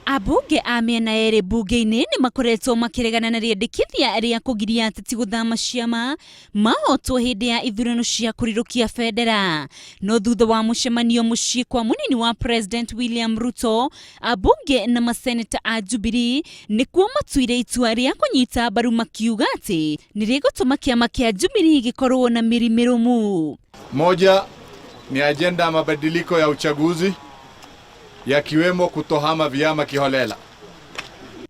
Ambunge a mĩena yerĩ mbunge-inĩ nĩ makoretwo makĩregana na rĩendekithia rĩa kũgiria ateti gũthama ciama mahotwo hĩndĩ ya ithurano cia kũrirũkia bendera. No thutha wa mũcemanio mũciĩ kwa mũnini wa President William Ruto, ambunge na maseneta a Jubilee nĩkuo matuire itua rĩa kũnyita mbaru makiuga atĩ nĩ rĩgũtũma kĩama kĩa Jubilee gĩkorwo na mĩri mĩrũmu. Moja ni ajenda ya mabadiliko ya uchaguzi yakiwemo kutohama vyama kiholela.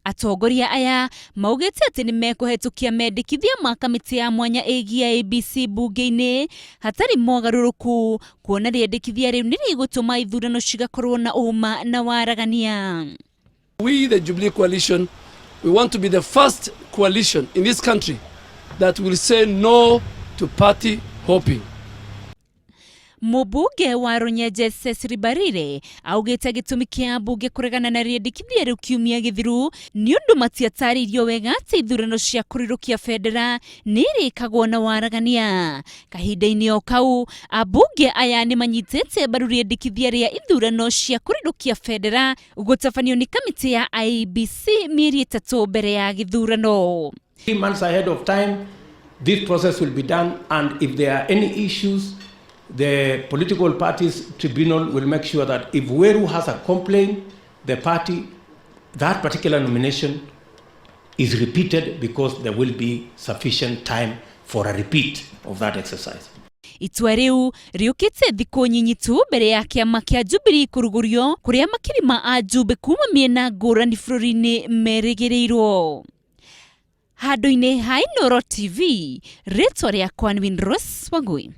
Atongoria aya maugĩte atĩ nĩ mekũhetũkia mendekithia ma kamĩtĩ ya mwanya ĩgiĩ IEBC mbunge-inĩ hatarĩ mogarũrũku, kuona rĩendekithia rĩu nĩ rĩgũtũma ithurano cigakorwo na ũma na waragania. We, the Jubilee Coalition, we want to be the first coalition in this country that will say no to party hopping. Mũmbunge wa Runyenje Cecily Mbarire augĩte gĩtũmi kĩa ambunge kũregana na rĩendekithia rĩu kiumia gĩthiru nĩ ũndũ matiatarĩirio wega atĩ ithurano cia kũrirũkia bendera nĩ irĩkagwo na waragania. Kahinda-inĩ o kau, ambunge aya nĩ manyitĩte mbaru rĩendekithia rĩa ithurano cia kũrirũkia bendera gũtabanio nĩ kamĩtĩ ya IEBC mĩeri ĩtatũ mbere ya gĩthurano. 3 months ahead of time, this process will be done, and if there are any issues, the political parties tribunal will make sure that if Weru has a complaint, the party, that particular nomination is repeated because there will be sufficient time for a repeat of that exercise. Itua rĩu rĩũkĩte thikũ nyinyi tu mbere ya kĩama kĩa Jubilee kũrugũrio kũrĩa makiri ma ajumbe kuma mĩena ngũrani bũrũri-inĩ merĩgĩrĩirwo. Handũ-inĩ ha Inooro TV, rĩtwa rĩakwa nĩ Winrose Wangui.